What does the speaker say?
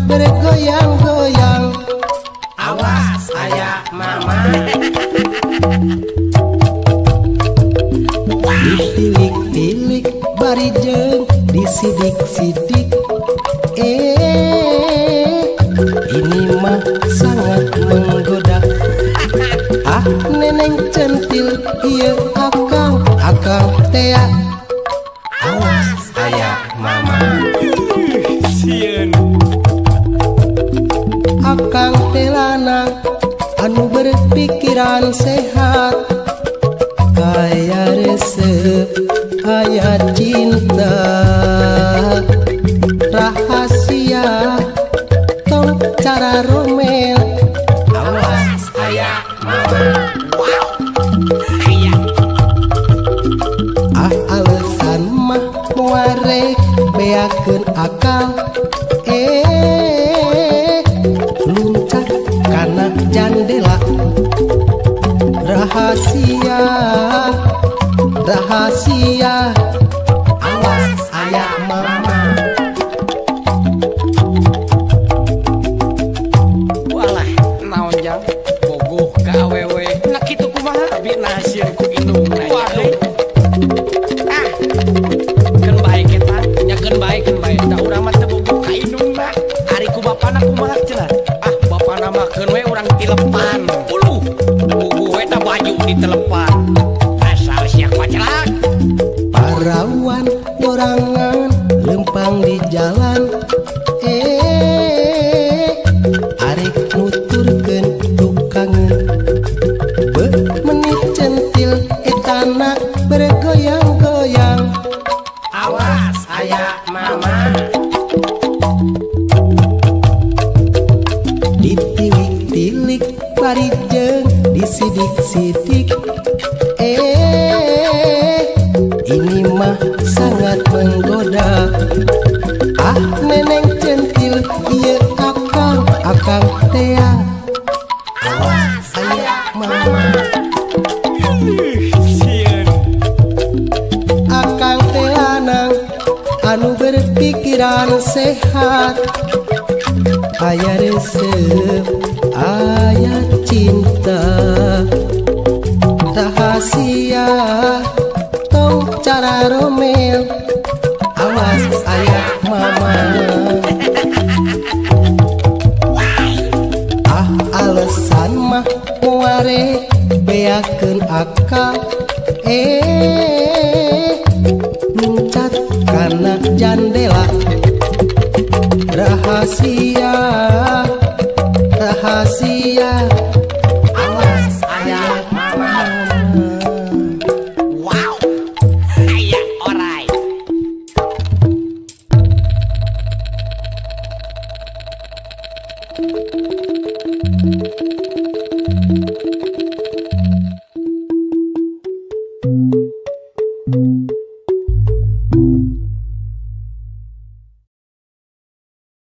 bergoyang-goyang. Awas aya mama. Ditilik-tilik bari jeung disidik-sidik. Ini mah sangat menggoda. Ah neneng centil ieu akang akang tea. Awas aya mama. Sieun. Akang teh lanang anu berpikiran sehat. Aya resep aya cinta. Rahasia tong cara romel. Awas aya mama. Wow. Aya. Ah alasan mah moarek beakeun akal. Luncat kana jandela. Rahasia rahasia. Awas aya mama. Walah naon jang bogoh ka awewe. Nah kitu kumaha abi nasieun ku indungna. Waduh. Ah. Keun bae eta nya keun bae keun bae. Da urang mah teu bogoh ka indungna. Ari ku bapana kumaha cenah? Ah bapana mah keun we urang tilepan. Uluh. Bogoh we da baju ditelepan. Asal sia pacelak. Parawan borangan lempang di jalan. Arek nuturkeun tukangeun. Beuh menit centil etana bergoyang-goyang. Awas aya mama. Ditilik-tilik bari jeung disidik-sidik. Ini mah sangat menggoda. Ah neneng centil ieu akang akang tea. Awas aya mama. Sieun. Akang teh lanang anu berpikiran sehat. Aya resep aya cinta. Rahasia tong cara romel. Awas aya mama. Ah alasan mah moare beakeun akal. Luncat kana jandela. Rahasia rahasia. Awas aya mama. Wow. Aya orai.